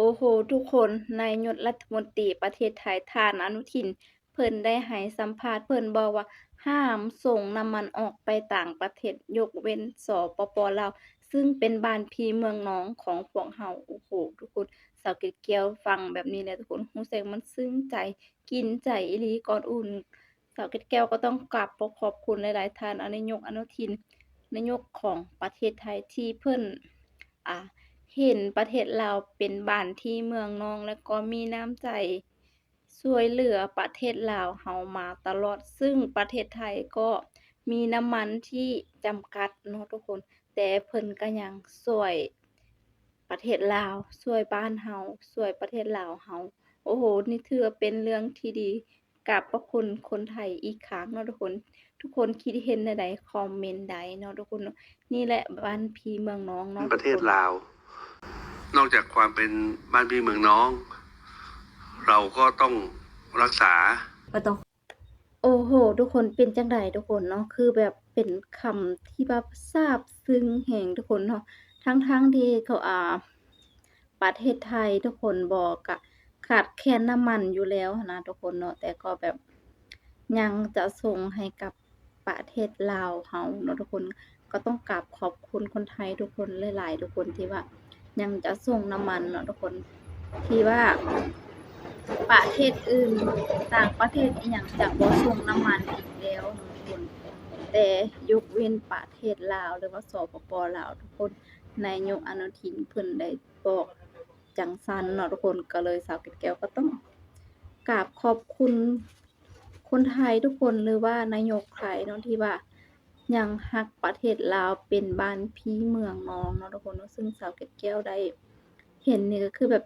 ໂອ້ໂຫ ທຸກຄົນ, ນາຍົກລັດຖະມົນຕີປະເທດໄທ ທ່ານ ອະນຸທິນ ເພິ່ນໄດ້ໃຫ້ສຳພາດ, ເພິ່ນບອກວ່າຫ້າມສົ່ງນ້ຳມັນອອກໄປຕ່າງປະເທດ ຍົກເວັ້ນ ສປປ ລາວ ຊຶ່ງເປັນບ້ານພີ່ເມືອງນ້ອງຂອງພວກເຮົາ. ໂອ້ໂຫ ທຸກຄົນ, ສາວເກດແກ້ວຟັງແບບນີ້ແລ້ວ ທຸກຄົນ ຮູ້ສຶກມັນຊຶ້ງໃຈ ກິນໃຈອີ່ຫຼີ. ກ່ອນອື່ນ ສາວເກດແກ້ວກໍຕ້ອງກາບຂໍຂອບຄຸນຫຼາຍໆ ທ່ານ ອາ ນາຍົກອະນຸທິນ ນາຍົກຂອງປະເທດໄທ ທີ່ເພິ່ນ ອາ ເຫັນປະເທດລາວເປັນບ້ານທີ່ເມືອງນ້ອງ ແລະ ກໍມີນ້ຳໃຈຊ່ວຍເຫຼືອປະເທດລາວເຮົາມາຕະຫຼອດ, ຊຶ່ງປະເທດໄທກໍມີນ້ຳມັນທີ່ຈຳກັດເນາະທຸກຄົນ, ແຕ່ເພິ່ນກໍຍັງຊ່ວຍປະເທດລາວ, ຊ່ວຍບ້ານເຮົາ, ຊ່ວຍປະເທດລາວເຮົາ. ໂອ້ໂຫ ນີ້ຖືວ່າເປັນເລື່ອງທີ່ດີ. ຂອບພະຄຸນຄົນໄທອີກຄັ້ງເນາະທຸກຄົນ. ທຸກຄົນຄິດເຫັນແນວໃດ ຄອມເມັນໄດ້ເນາະທຸກຄົນເນາະ. ນີ້ແຫຼະບ້ານພີ່ເມືອງນ້ອງເນາະ ປະເທດລາວ. ນອກຈາກຄວາມເປັນບ້ານພີ່ເມືອງນ້ອງ ເຮົາກໍຕ້ອງຮັກສາ ກໍຕ້ອງ ໂອ້ໂຫ ທຸກຄົນ ເປັນຈັ່ງໃດທຸກຄົນເນາະ? ຄືແບບເປັນຄຳທີ່ແບບຊາບຊຶ້ງແຮງທຸກຄົນເນາະ. ທັງໆທີ່ເຂົາ ອ່າ ປະເທດໄທທຸກຄົນ ບໍ່ກະຂາດແຄນນ້ຳມັນຢູ່ແລ້ວຫັ້ນນະທຸກຄົນເນາະ, ແຕ່ກໍແບບຍັງຈະສົ່ງໃຫ້ກັບປະເທດລາວເຮົາເນາະທຸກຄົນ. ກໍຕ້ອງກາບຂອບຄຸນຄົນໄທທຸກຄົນຫຼາຍໆ ທຸກຄົນ ທີ່ວ່າຍັງຈະສົ່ງນ້ຳມັນເນາະທຸກຄົນ, ທີ່ວ່າປະເທດອື່ນ ຕ່າງປະເທດອີ່ຫຍັງຈະບໍ່ສົ່ງນ້ຳມັນອີກແລ້ວເນາະທຸກຄົນ, ແຕ່ຍົກເວັ້ນປະເທດລາວ ຫຼືວ່າ ສປປ ລາວ ທຸກຄົນ. ນາຍົກອະນຸທິນເພິ່ນໄດ້ບອກຈັ່ງຊັ້ນເນາະທຸກຄົນ, ກໍເລີຍສາວເກດແກ້ວກໍຕ້ອງກາບຂອບຄຸນຄົນໄທທຸກຄົນ ຫຼືວ່ານາຍົກໄທເນາະ ທີ່ວ່າຍັງຮັກປະເທດລາວເປັນບ້ານພີ່ເມືອງນ້ອງເນາະທຸກຄົນເນາະ. ຊຶ່ງສາວເກດແກ້ວໄດ້ເຫັນນີ້ກໍຄືແບບ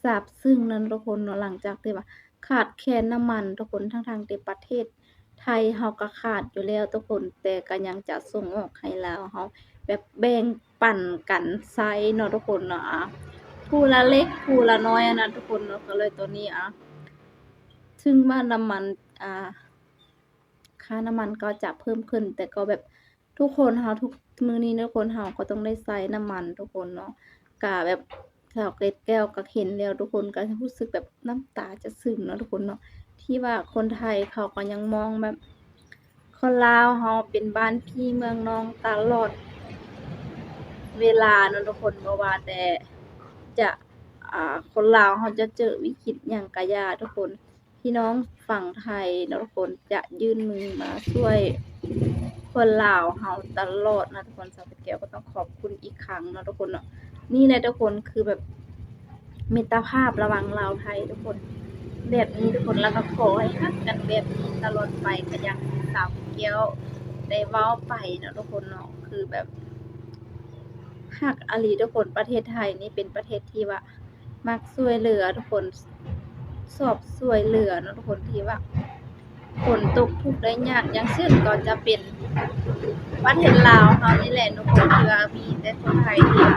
ຊາບຊຶ້ງນັ້ນທຸກຄົນເນາະ, ຫຼັງຈາກທີ່ວ່າຂາດແຄນນ້ຳມັນທຸກຄົນ, ທັງໆທີ່ປະເທດໄທເຮົາກໍຂາດຢູ່ແລ້ວທຸກຄົນ, ແຕ່ກໍຍັງຈະສົ່ງອອກໃຫ້ລາວເຮົາ ແບບແບ່ງປັນກັນໃຊ້ເນາະທຸກຄົນເນາະ, ອາ ຜູ້ລະເລັກຜູ້ລະນ້ອຍຫັ້ນນະທຸກຄົນເນາະ. ກໍເລີຍຕອນນີ້ ອາ ເຖິງວ່ານ້ຳມັນ ອາ ຄ່ານ້ຳມັນກໍຈະເພີ່ມຂຶ້ນ, ແຕ່ກໍແບບ ທຸກຄົນເຮົາ ທຸກມື້ນີ້ທຸກຄົນເຮົາກໍຕ້ອງໄດ້ໃຊ້ນ້ຳມັນທຸກຄົນເນາະ. ກະແບບສາວເກດແກ້ວກໍເຫັນແລ້ວ ທຸກຄົນກໍຮູ້ສຶກແບບນ້ຳຕາຈະຊຶມເນາະທຸກຄົນເນາະ, ທີ່ວ່າຄົນໄທເຂົາກໍຍັງມອງແບບຄົນລາວເຮົາເປັນບ້ານພີ່ເມືອງນ້ອງຕະຫຼອດເວລາເນາະທຸກຄົນ. ບໍ່ວ່າແຕ່ຈະ ອາ ຄົນລາວເຮົາຈະເຈີວິກິດຫຍັງກະຢ່າທຸກຄົນ, ພີ່ນ້ອງຝັ່ງໄທເນາະທຸກຄົນ ຈະຍື່ນມືມາຊ່ວຍຄົນລາວເຮົາຕະຫຼອດນະທຸກຄົນ. ສາວເກດແກ້ວກໍຕ້ອງຂອບຄຸນອີກຄັ້ງເນາະທຸກຄົນເນາະ. ນີ້ແຫຼະທຸກຄົນ ຄືແບບມິດຕະພາບລະຫວ່າງລາວໄທທຸກຄົນ ແບບນີ້ທຸກຄົນ, ແລ້ວກໍຂໍໃຫ້ຮັກກັນແບບນີ້ຕະຫຼອດໄປ ກໍຢ່າງທີ່ສາວເກດແກ້ວໄດ້ເວົ້າໄປເນາະທຸກຄົນເນາະ. ຄືແບບ ຮັກອີ່ຫຼີທຸກຄົນ, ປະເທດໄທນີ້ເປັນປະເທດທີ່ວ່າມັກຊ່ວຍເຫຼືອທຸກຄົນ, ຊອບຊ່ວຍເຫຼືອເນາະທຸກຄົນ, ທີ່ວ່າຄົນຕົກທຸກໄດ້ຍາກ, ຢ່າງເຊັ່ນກໍຈະເປັນປະເທດລາວເຮົານີ້ແຫຼະເນາະທຸກຄົນ, ທີ່ວ່າມີແຕ່ຄົນໄທທີ່ວ່າ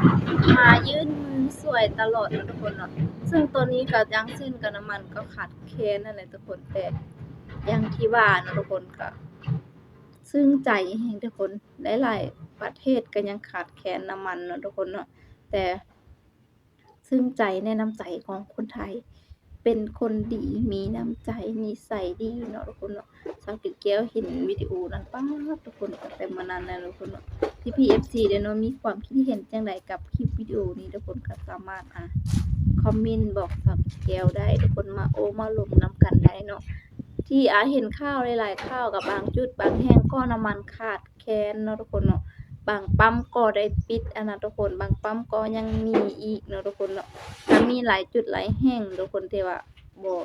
ມາຍື່ນມືຊ່ວຍຕະຫຼອດເນາະທຸກຄົນເນາະ. ເຊິ່ງຕອນນີ້ກໍຢ່າງເຊັ່ນກໍນ້ຳມັນກໍຂາດແຄນນັ້ນແຫຼະທຸກຄົນ, ແຕ່ຢ່າງທີ່ວ່າເນາະທຸກຄົນ, ກໍຊຶ້ງໃຈແຮງທຸກຄົນ, ຫຼາຍໆປະເທດກໍຍັງຂາດແຄນນ້ຳມັນເນາະທຸກຄົນເນາະ, ແຕ່ ຊຶ້ງໃຈໃນນ້ຳໃຈຂອງຄົນໄທ ເປັນຄົນດີ ມີນ້ຳໃຈ ນິໄສດີເນາະທຸກຄົນເນາະ. ສາວເກດແກ້ວເຫັນວິດີໂອນັ້ນ ປາດ ທຸກຄົນ, ຕັ້ງແຕ່ມື້ນັ້ນແລ້ວທຸກຄົນເນາະ. ພີ່ໆ ເອັຟຊີ ເດ້ເນາະ ມີຄວາມຄິດເຫັນຈັ່ງໃດກັບຄລິບວິດີໂອນີ້? ທຸກຄົນກໍສາມາດ ອາ ຄອມເມັນບອກສາວເກດແກ້ວໄດ້, ທຸກຄົນມາໂອ້ມາລົມນຳກັນໄດ້ເນາະ. ທີ່ ອາ ເຫັນຂ່າວຫຼາຍໆຂ່າວ ກັບບາງຈຸດບາງແຫ່ງກໍນ້ຳມັນຂາດ ແຄນເນາະທຸກຄົນເນາະ, ບາງປ້ຳກໍໄດ້ປິດຫັ້ນນະທຸກຄົນ, ບາງປ້ຳກໍຍັງມີອີກເນາະທຸກຄົນເນາະ. ກໍມີຫຼາຍຈຸດຫຼາຍແຫ່ງທຸກຄົນ ທີ່ວ່າບໍ່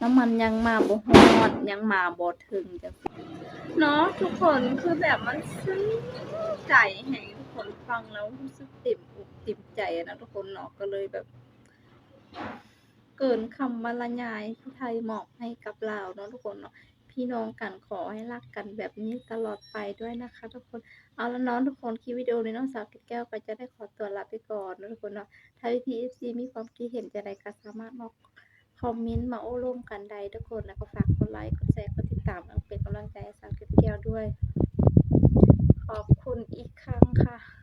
ນ້ຳມັນຍັງມາບໍ່ຮອດ ຍັງມາບໍ່ເຖິງ ຈັ່ງຊີ້ເນາະທຸກຄົນ. ຄືແບບມັນຊຶ້ງໃຈແຮງທຸກຄົນ, ຟັງແລ້ວຮູ້ສຶກເຕັມອົກເຕັມໃຈນະທຸກຄົນເນາະ, ກໍເລີຍແບບ ເກີນຄຳບັນລະຍາຍທີ່ໄທມອບໃຫ້ກັບລາວເນາະທຸກຄົນເນາະ. ພີ່ນ້ອງກັນ ຂໍໃຫ້ຮັກກັນແບບນີ້ຕະຫຼອດໄປດ້ວຍນະຄະທຸກຄົນ. ເອົາລະເນາະທຸກຄົນ, ຄລິບວິດີໂອນີ້ນ້ອງສາວເກດແກ້ວກໍຈະໄດ້ຂໍຕົວລາໄປກ່ອນເນາະທຸກຄົນເນາະ. ຖ້າພີ່ໆ ເອັຟຊີ ມີຄວາມຄິດເຫັນຈັ່ງໃດກໍສາມາດມາຄອມເມັນມາໂອ້ລົມກັນໄດ້ທຸກຄົນ, ແລ້ວກໍຝາກກົດໄລ ກົດແຊ ກົດຕິດຕາມ ເພື່ອເປັນກຳລັງໃຈໃຫ້ສາວເກດແກ້ວດ້ວຍ. ຂອບຄຸນອີກຄັ້ງຄ່ະ.